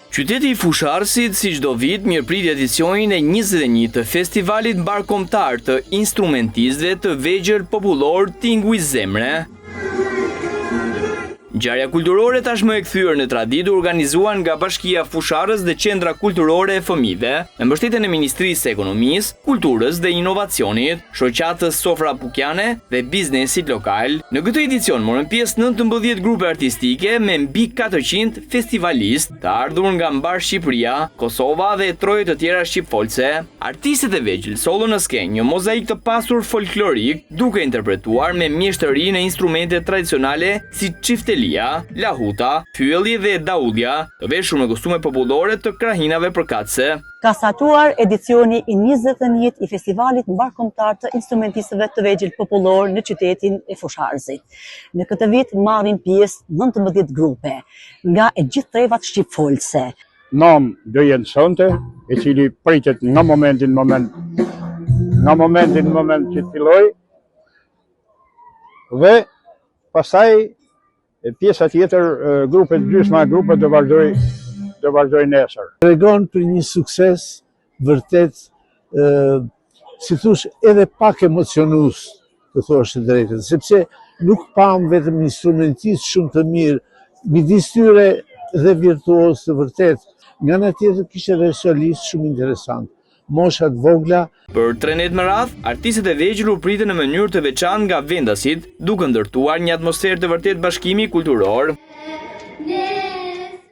Qyteti i Fushë-Arrëzit si çdo vit mirëpriti edicionin e 21 të Festivalit Mbarëkombëtar të Instrumentistëve të Vegjël Popullorë Tinguj Zemre. Ngjarja kulturore tashmë e kthyer në traditë u organizua nga Bashkia Fushë-Arrëz dhe Qendra Kulturore e Fëmijëve, me mbështetjen e Ministrisë së Ekonomisë, Kulturës dhe Inovacionit, Shoqatës Sofra Pukjane dhe biznesit lokal. Në këtë edicion morën pjesë 19 grupe artistike me mbi 400 festivalistë të ardhur nga mbarë Shqipëria, Kosova dhe troje të tjera shqipfolëse. Artistët e vegjël sollën në skenë një mozaik të pasur folklorik, duke interpretuar me mjeshtëri në instrumente tradicionale si çiftelia, lahuta, fyelli dhe daullja, të veshur me kostume popullore të krahinave përkatëse. Ka startuar edicioni i 21 i Festivalit Mbarëkombëtar të Instrumentistëve të Vegjël Popullorë në qytetin e Fushë-Arrëzit. Në këtë vit marrin pjesë 19 grupe nga e gjithë trevat shqipfolëse. Nam do jenë sonte, i cili pritet nga momenti në moment, nga momenti në moment që të filloj, dhe pastaj pjesa tjetër, grupet, gjysma e grupet do vazhdoj, do vazhdoj nesër. Tregon për një sukses vërtet, si thush, edhe pak emocionues, të thuash të drejtën, sepse nuk pamë vetëm instrumentistë shumë të mirë, midis tyre dhe virtuozë të vërtetë. Nga ana tjetër kishte dhe solistë shumë interesant, mosha të vogla. Për tre netë me radhë, artistët e vegjël u pritën në mënyrë të veçantë nga vendasit, duke ndërtuar një atmosferë të vërtetë bashkimi kulturor.